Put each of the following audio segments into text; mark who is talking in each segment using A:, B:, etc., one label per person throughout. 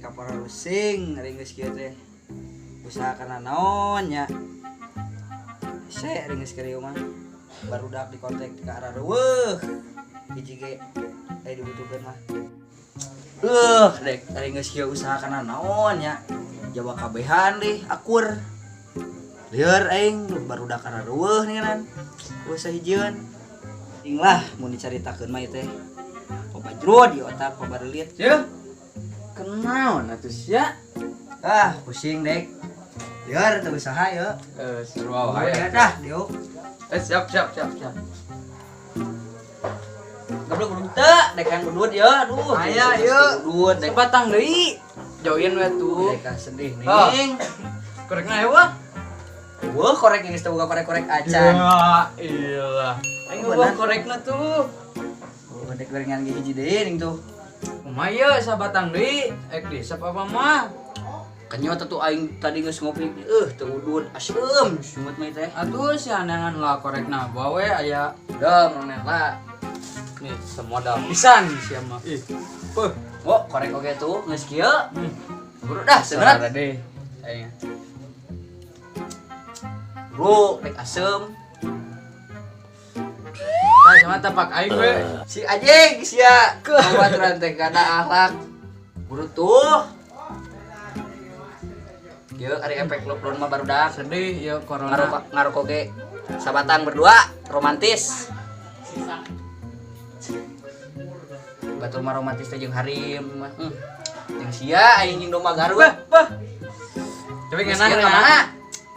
A: Kaparusing ari geus kieu teh. Usaha kana naon nya. Hese ari geus kieu mah. Barudak di kontak ka arah reueuh. Hiji ge aya dibutuhkeun mah. Dek ari geus kieu usaha kana naon nya. Jawa kabehan deh akur. Lieur aing barudak arah reueuh ninganan. Usaha hijieun. Ting lah mun dicaritakeun mah ieu teh. Pabajrud di otak pabarelit.
B: Yeuh. Kenaon atuh sia?
A: Ah, pusing dek. Lieur teu usaha yeuh.
B: Seru wae.
A: Dah, diuk.
B: Siap siap siap siap.
A: Goblok udud teu, dek yang udud yeuh. Aduh.
B: Aya yeuh.
A: Udud dek.
B: Sebatang deui. Join we tuh.
A: Dek sedih
B: Oh.
A: ning.
B: Korekna eueuh.
A: Wah, korek geus teu boga korek-korek acan.
B: Ya, iyalah. Aing eueuh korekna tuh.
A: Oh, dek gorengan ge hiji deui ning tuh.
B: Kumaha ieu sabatang deui? Ek disep apa mah?
A: Kenyot atuh aing tadi geus ngopi, teu udud asem sungut mah teh.
B: Atuh si anangan lah korekna bawa we aya
A: Udah, mana lah.
B: nih semodal pisan sia mah. Ih. Peuh.
A: Oh, korek oge tuh geus kieu. Buru dah seunat.
B: Deh. Aing.
A: Bro, rek asem.
B: Tah sama tapak aing we.
A: Si anjing sia. Babaturan teh kada akhlak. Buru tuh. Kieu ari efek lockdown mah barudak.
B: Sedih ya corona.
A: Ngarokok ngarokok ge sabatang berdua romantis. Batur mah romantis teh jeung harim mah. Jeung sia aing jeung domba Garut.
B: Bah, bah. Tapi
A: Geus
B: ngeunah
A: kieu ka mana?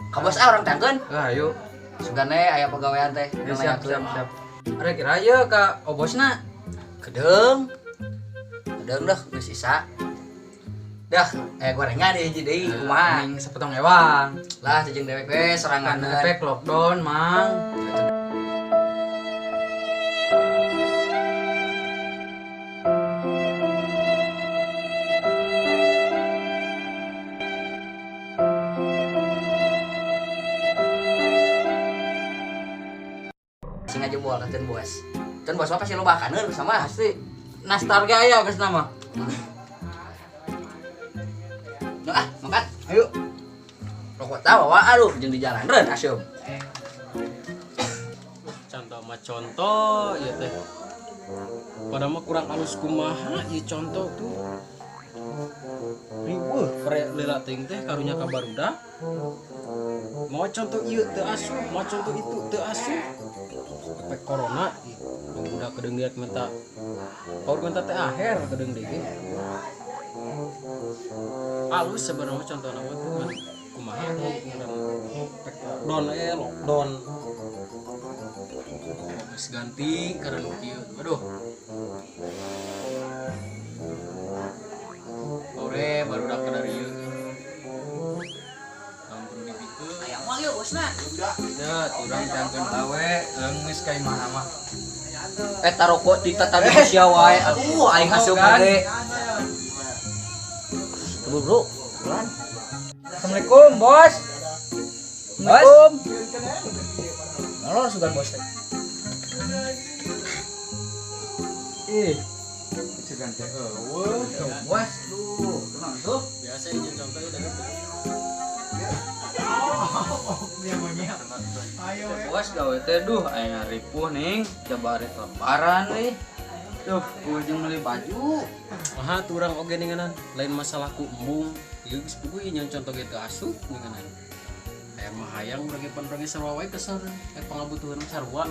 A: Ka bos ah urang tangkeun.
B: Ah, ayo.
A: Sugane aya pagawean teh.
B: Ya, siap siap siap. Ada kira aja ka obosna.
A: Kedeung. Kedeung dah geus isa. Dah, gorengan deui hiji deui kumaha?
B: Mending sepotong ewang.
A: Lah jeung dewek we
B: Kan
A: soranganeun.
B: efek lockdown, Mang.
A: Sing ngajebol ka Teu Bos. Teu Bos mah pasti loba kaneun sama.
B: Pasti nostalgia aya geus nama.
A: Nah, ah, makan. Ayo. Rokok tawa wa aduh jeung di jalan reun asum.
C: Contoh mah contoh ya teh. Padahal mah kurang alus kumaha ieu contoh tuh. Riweuh pre lila teuing teh karunya ka barudak. Mau contoh ieu teu asup, mau contoh itu teu asup. Efek corona ih, budak kedeung liat minta. Paur minta teh aher kedeung deui ge. Alus sebenarnya contohna mah tuh kan kumaha ngaran efek lockdown lockdown. Geus ganti karena nu kieu. Aduh. Paure barudak ka dari ieu. Ampun dipikeun.
A: Aya moal ieu bosna.
B: Ya, urang tangkeun lawe, leunggeus ka imah mah.
A: Eta rokok di tadi sia wae. Aduh, aing asup
B: Kan?
A: oge. Bro, bro. Bulan.
B: Assalamualaikum, Bos. Assalamualaikum.
A: Ngalor sugan bos teh.
B: Ih. Sugan teh eueuh.
A: Bos, duh, tenang tuh.
C: Biasa ieu contoh ieu dari
B: Bos gawe teh duh aing ripuh ning, coba hari lebaran nih. Duh, ujung beli baju.
C: Maha tuh urang oge ninganan, lain masalah ku embung. Ieu geus puguh ieu nyon contoh ge teu asup ninganan. Aya mah hayang urang ge pan urang ge sarua wae kesel pangabutuhan mah sarua.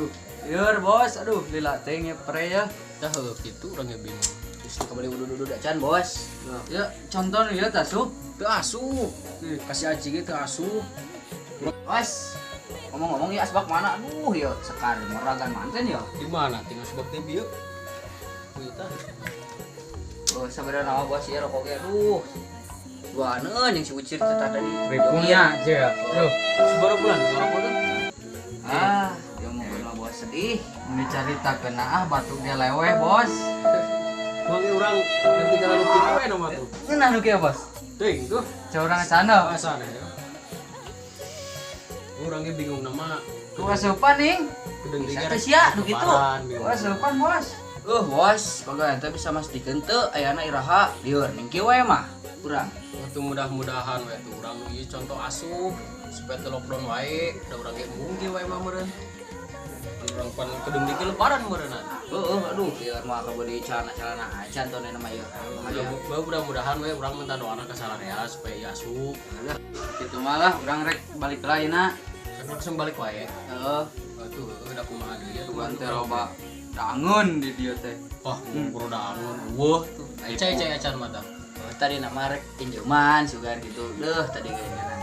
B: Lieur, Bos. Aduh, lila teh ngepre ya.
C: Tah heuh kitu urang ge bingung.
A: Geus kabeli udud-udud acan, bos.
B: Ya, contoh nu ieu teh asup.
C: Teu asup. Kasih aji ge teu asup.
A: Bos, ngomong-ngomong ya asbak mana? Aduh, ya sekar meragan manten ya.
C: Di mana tinggal sebab teh bieu? Ieu tah.
A: Oh, sabenerna nama bos ieu rokok ge aduh. Duaneun yang si Ucir teh tadi.
B: Ripuhnya aja. Duh,
C: Sabaraha bulan ngarokok teh?
A: Ah, dia mau mah bos sedih.
B: ini carita kena ah batuk ge leweh, Bos.
C: Mang ge urang ganti kana nu kitu we nama tuh.
B: Ngeunah nu kieu, Bos.
C: Teuing tuh.
B: Curang sana.
C: Asana ya. Urang ge bingung nama.
B: Ku asupan ning.
C: Kedeung
A: Bisa teh sia nu kitu.
B: Ku asupan, Bos. Bos, pagawean teh bisa mastikeun teu ayana iraha lieur ning kieu we mah urang.
C: Atuh mudah-mudahan we atuh urang nu ieu contoh asup supaya teu lockdown wae, da urang ge embung kieu wae mah meureun. Urang pan kedeung dikeun lebaran meureunna.
B: Heueuh, aduh lieur mah kabeuli celana-celana acan teu nama ieu.
C: Mudah-mudahan we urang minta doana ka sararea supaya ieu asup.
B: Kitu malah urang rek balik lainna.
C: Langsung balik wae.
B: Heeh.
C: Atuh heueuh da kumaha deui atuh
B: Tuan teh loba dangun di dieu teh.
C: Wah, buru dangun eueuh tuh. Cai-cai acan mata.
A: Tadi nama rek pinjaman sugar gitu. Deuh tadi kayaknya.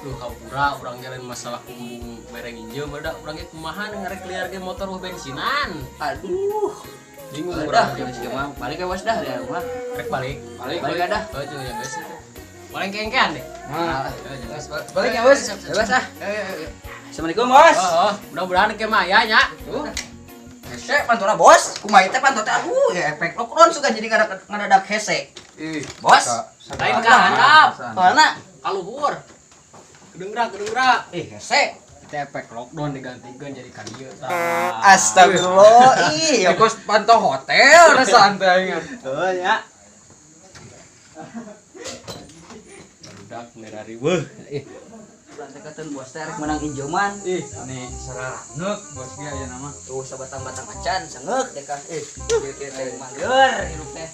C: Duh hampura urang jalan masalah kumbung mereng injem da urang ge kumaha ngarek liar ge motor wah bensinan.
A: Aduh.
C: Bingung urang
A: ge mah balik we bos dah liar mah.
C: Rek balik.
A: Balik dah.
C: Oh itu ya guys itu. Paling kengkean deh.
A: Nah,
B: balik ya bos.
A: Bebas ah. Assalamualaikum bos.
C: Oh, mudah-mudahan ke mah ya nya.
A: Tuh. Hese pantona bos. Kumaha teh panto teh aduh ya efek lockdown suka jadi ngadadak hese.
B: Ih,
A: bos.
C: Lain ka handap.
A: Soalna
C: Kaluhur. Kedengerak.
A: Ih, hese.
C: Kita efek lockdown digantikeun jadi ka dieu tah.
A: Astagfirullah. Ih,
B: ya kos pantau hotel rasaan teh aing.
A: Heuh nya.
C: Barudak merariweuh. Ih.
A: Urang teh kateun bos teh rek menang injoman.
B: Ih, nih sararangeuk bos ge aya nama.
A: Tuh sabatang-batang acan sangeuk deh kah. Ih, kieu kieu teh mah lieur hirup teh.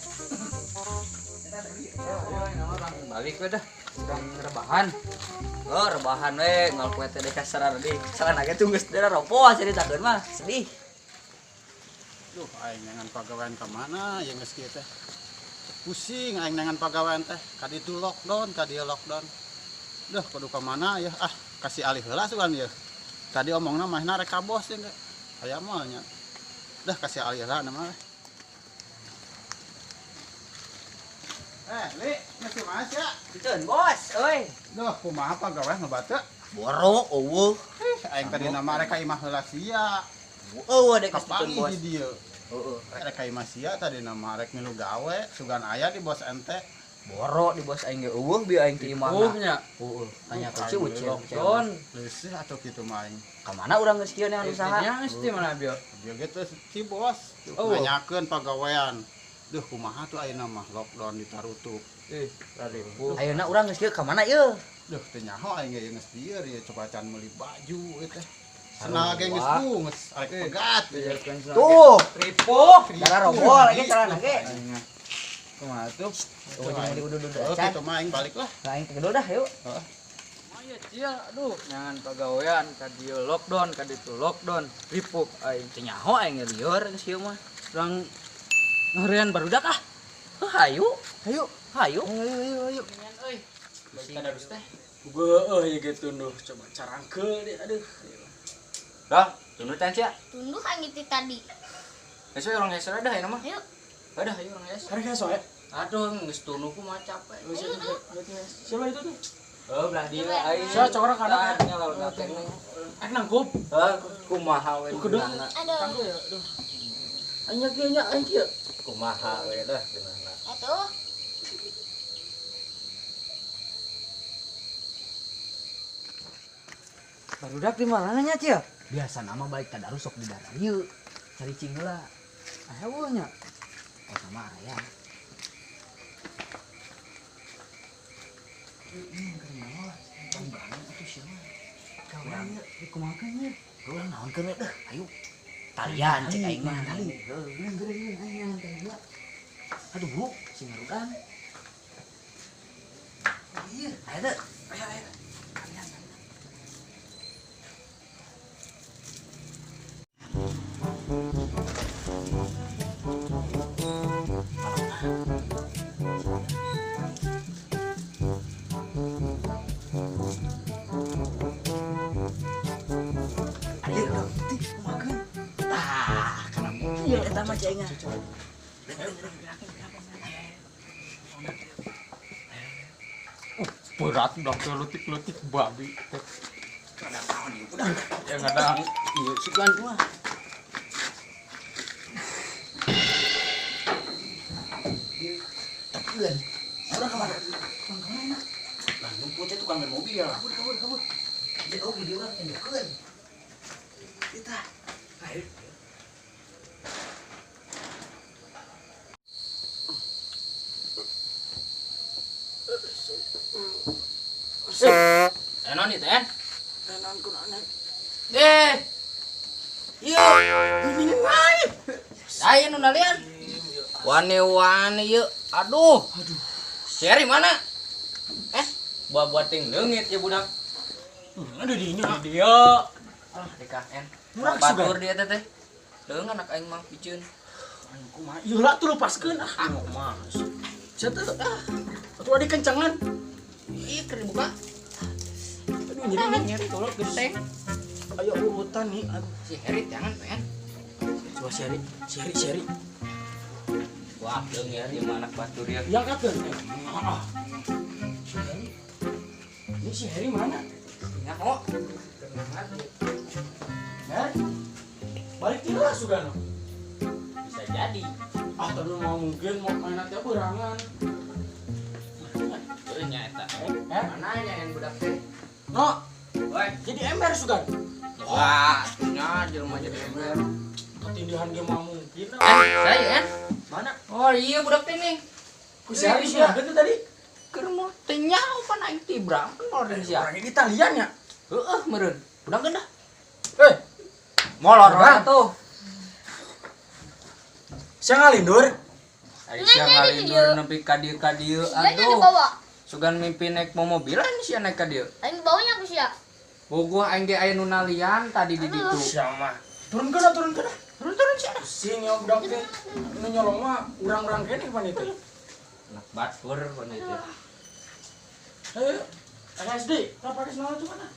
B: Balik we dah. Urang rebahan.
A: Oh, rebahan we ngal poe teh deka sararadi. Salana ge tunggu geus ropoh caritakeun mah, sedih.
D: Duh, aing nengan pagawean ka mana ya geus kieu teh. Pusing aing nengan pagawean teh. Ka ditu lockdown, ka dieu lockdown. Duh, kudu ka mana ya? Ah, kasih alih heula sugan ya. Tadi omongna mahna rek ka bos ya aya moal nya. Duh, kasih alih heula na mah. Li, masih mas ya?
A: Pikeun bos, euy.
D: Duh, kumaha pagawean loba teu?
A: Boro eueuh.
D: Aing tadi nama rek ka imah heula sia.
A: Eueuh dek pikeun bos.
D: Di dieu.
A: Heeh,
D: rek ka imah sia tadi nama rek milu gawe, sugan aya di bos ente.
A: Boro di bos aing ge eueuh bieu aing ti imahna.
B: Eueuh nya.
A: Heeh, tanya ka si Ucil.
B: Lockdown.
D: Leuseih atuh kitu mah aing.
A: Ka mana urang geus kieu neangan usaha?
B: Nya geus di mana bieu?
D: Bieu ge teh si bos nanyakeun pagawean. Duh kumaha tuh ayeuna mah lockdown ditarutup.
B: Ih, raripuh.
A: Ayeuna urang geus kieu ka mana ieu?
D: Duh teu nyaho aing ge geus dieu ieu coba can meuli baju ieu teh. Senal ge geus geus arek pegat.
A: Tuh,
B: ripuh.
A: Darah rombol ge celana ge.
B: Kumaha tuh?
A: Tuh jeung diuduh-uduh
D: Oh,
A: acan.
D: kitu mah aing balik lah.
A: Aing teh dah yuk.
D: Heeh.
B: Maya cia, aduh, nyangan pagawean ka dieu lockdown, ka ditu lockdown, ripuh aing.
A: Teu nyaho aing ge lieur geus kieu mah.
B: Urang ngeurean barudak ah.
A: Heuh, hayu.
B: Hayu.
A: Hayu.
B: Ayo ayo ayo.
C: Euy. Balik tadarus teh. Heueuh ieu ge tunduh coba carangkeul deh aduh.
B: Dah, tunduh teh sia.
E: Tunduh aing ti tadi.
B: Geus we urang hese dah ayeuna mah.
E: Ayo.
B: Udah, ayo urang hese.
C: Arek hese we.
B: Aduh, geus tunduh ku mah capek.
C: Siapa itu tuh?
B: Oh, belah dieu aing.
C: Sia corak kana.
B: Nya lawan dateng.
C: Arek nangkup.
B: Heuh, kumaha we.
E: Aduh.
C: Ya, aduh. Aing kieu nya aing kieu.
B: Kumaha we dah geunahna.
E: Atuh.
A: Barudak di mana nya, Cil? Biasa nama balik tadarus sok di daerah ieu. Cari cing heula.
B: Aya eueuh nya.
A: Oh, sama aya.
B: Dikumahakeun nya?
A: Urang naonkeun we deuh, ayo. Talian cek aing mah.
B: Tali. Urang geureuh aing teh.
A: Aduh, Bu, sing ngarudan. Iya, aya teu. Aya aya.
D: Berat udah letik-letik babi. Yang ada
A: iya sugan mah. Tekeun. Urang ka mana? Urang ka mana?
D: Lah ngumpul teh tukang main mobil.
A: Kabur kabur kabur. Jadi oge di urang tendekeun. Kita. Ayo.
B: Enon itu eh.
C: Enon kunaon?
B: Eh. Ieu. Saya nu nalian. Wane-wane ieu. Aduh. Aduh. Seri mana? Eh, buat-buat ting leungit ya budak.
C: Aduh dinya.
B: Dia. Alah DKN.
C: Murah
B: batur dia teh teh. Leung anak aing mah piceun.
C: Aing kumaha? Ieu lah tuh lepaskeun ah. Kumaha? Sia teh ah. Atuh adi kencangan.
B: Ih, keur dibuka.
C: Aduh nyeri
B: nyeri tolong genteng.
C: Ayo urutan nih. Aduh.
B: Si Heri jangan pengen.
C: Coba si Heri, si Heri, si Heri.
B: Wah, leung ya di mana batur ya.
C: Yang kakeun. Ah. Ini si Heri mana?
B: Nyaho.
C: Her? Balik ti lah sugano.
B: Bisa jadi.
C: Ah, tapi mau mungkin mau main nanti berangan.
B: Heuh nya eta. Mana nya yang budak teh?
C: No.
B: Woi,
C: jadi ember sugan.
B: Wah, nya jelema jadi ember.
C: Ketindihan ge mah mungkin.
B: Saya kan?
C: Mana?
B: Oh iya budak teh nih.
C: Ku si Heri sih itu tadi.
B: Keur mau teh nyaho pan aing tibrang molor deui sia.
C: Orang ini Italian ya?
B: Heeh, meureun. Budak dah.
C: Eh,
B: molor tuh.
C: Sia ngalindur?
B: Ai sia ngalindur nepi ka dieu ka dieu. Aduh. Sugan mimpi naik momobilan sia naik ka dieu.
E: Aing bawanya ku sia.
B: Bogoh aing ge aya nu nalian tadi di ditu.
C: Sia mah. Turunkeun ah, turunkeun ah.
B: Turun-turun sia.
C: Pusing ya budak teh. Nu nyolong mah urang-urang keneh pan itu.
B: Anak batur pan itu.
C: Ayo, anak SD, kita pakai sendal coba nah.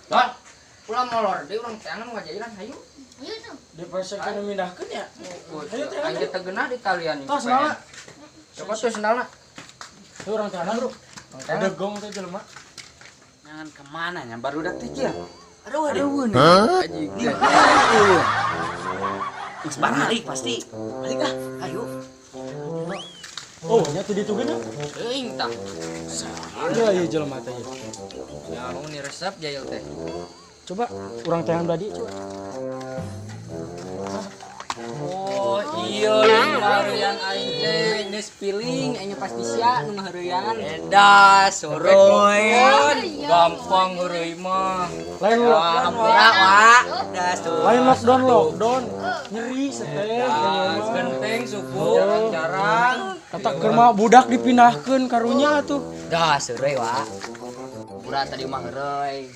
B: Don, ulah molor deui urang teangan ngajalan hayu.
E: Hayu tuh.
C: Di pasar kan mindahkeun ya. Hayu teangan.
B: Aing teh geunah di talian.
C: Tah sendalna.
B: Coba tuh sendalna.
C: Tuh urang teangan, Bro. Ada gong teh jelema.
A: Jangan kemana nya barudak teh cia. Aduh, aduh.
B: Hah?
A: Geus balik pasti. Balik ah, ayo.
C: Oh, nya teh ditu geuna.
B: Teuing tah.
C: Ada ieu jelema teh.
B: Ya, mau nih resep jail teh.
C: Coba urang teangan badi coba.
B: Oh, iya ngareuyang aing teh geus piling aing pasti sia nu ngareuyang. Edas, soroy. Gampang heureuy mah.
C: Lain lockdown,
A: wah. Edas tuh.
C: Lain lockdown, lockdown. Nyeri seteh.
B: Genteng suku jarang-jarang.
C: Kata keur mah budak dipindahkeun karunya atuh.
A: Dah, seureui wa. Pura tadi mah heureuy.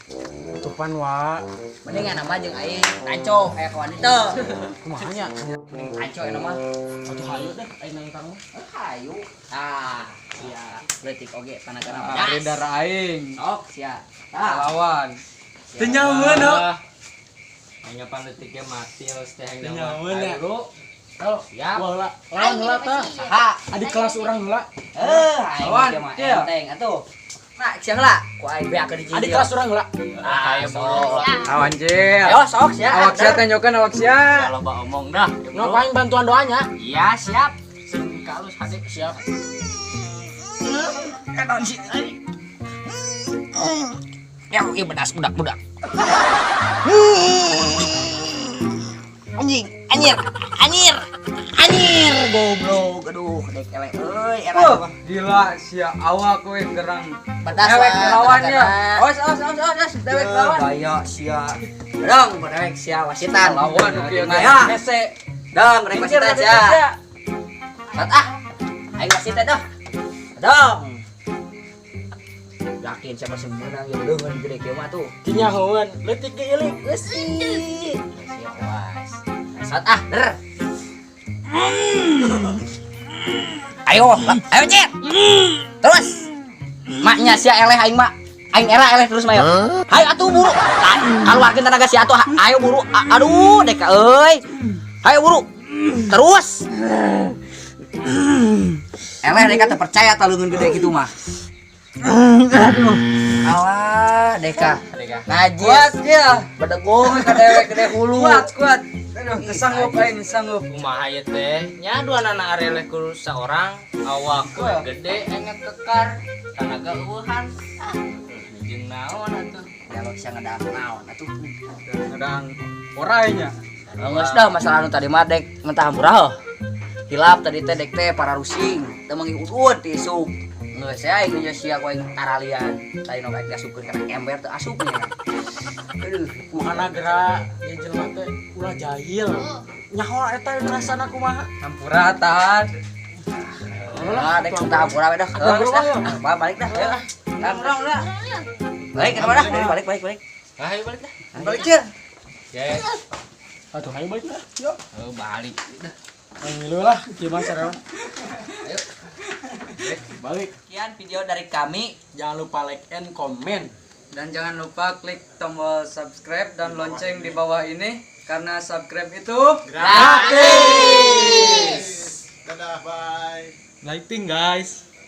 C: Tupan wa.
A: Mending aya mah jeung aing tanco aya kawan itu.
C: Kumaha nya?
A: Mending tanco aya mah.
C: Atuh hayu deh aing nangtang mah.
A: Hayu. Ah, sia. Leutik oge tanagana.
B: Ari darah aing.
A: Sok sia.
B: Lawan.
C: Teu nyaman no.
B: Aing pan leutiknya mati geus teh aing
C: Teu nyaman ya.
B: Kalau siap.
C: Wah, lawan heula tah.
A: Saha?
C: Adik kelas urang heula.
A: Eh, aing
B: Lawan,
A: mah enteng atuh. Nah, sia heula. Ku aing beak ke di
C: Adik kelas urang heula.
B: Ayo buru. Awan cil.
A: Ayo sok sia.
B: Awak sia tenjokeun awak sia. Loba omong dah.
C: No, paling bantuan doanya.
B: Iya, siap. Sing kalus hade
C: siap.
A: Katon si. Ya, ieu bedas budak-budak. Anjing, anjir, anjir, anjir, goblok, aduh, dek elek, euy, era mah.
B: Gila sia awak we gerang.
A: Pedas
B: dewek lawan ya. Awas, awas, awas, awas, dewek lawan.
A: Gaya sia. Dong, dewek sia wasitan.
B: Lawan kieu
A: ya.
B: Hese.
A: Dong, dewek wasitan sia. Sat ah. Aing wasitan dah. Dong. Yakin siapa sih menang ya leungeun gede kieu mah tuh.
C: Kinyahoan, leutik ge ieu.
A: Geus ih. Siap awas. Sat ah, der. Ayo, ayo Cit. Terus. Maknya sia eleh aing mah. Aing era eleh terus mah yo. Hayu atuh buru. Kaluarkeun tenaga sia atuh. Ayo buru. Aduh, deka euy. Hayu buru. Terus. Eleh deka teu percaya ta leungeun gede kitu mah. Aduh. Alah, deka. Najis.
B: Kuat ya.
A: Bedegong ka dewek gede hulu.
B: Kuat, kuat. Aduh, sanggup aing sanggup. Kumaha ieu teh? Nya duanana areleh ku saorang, awak gede aing kekar, tanaga eueuhan. Jeung naon atuh?
A: Jaluk sia ngedang naon atuh.
B: Ngedang orai nya.
A: Geus dah masalah nu tadi mah dek mentah hampura heuh. Hilap tadi teh dek teh pararusing. Teu meungi udud ti isuk. Geus aing nya sia ku aing taralian. Tadi nu baik diasupkeun kana ember teu asup nya. Aduh,
C: Kumaha gerak ya jelema teh ulah jahil. Nyaho eta rasana kumaha?
B: Hampura tahan.
A: Ah, dek kita hampura we dah. Geus dah. Balik dah. Ayo lah. Tah, urang udah. Balik kenapa dah? Balik balik balik.
B: Ayo balik dah.
A: Balik cer.
B: Ya.
C: Atuh hayu balik lah. Yuk.
B: Oh, balik dah.
C: Aing ngilu lah gimana cara.
B: Ayo.
C: Balik.
A: Sekian video dari kami.
C: Jangan lupa like and comment.
F: Dan jangan lupa klik tombol subscribe dan lonceng di bawah ini karena subscribe itu
D: Gratis. Dadah, bye.
C: Lighting guys.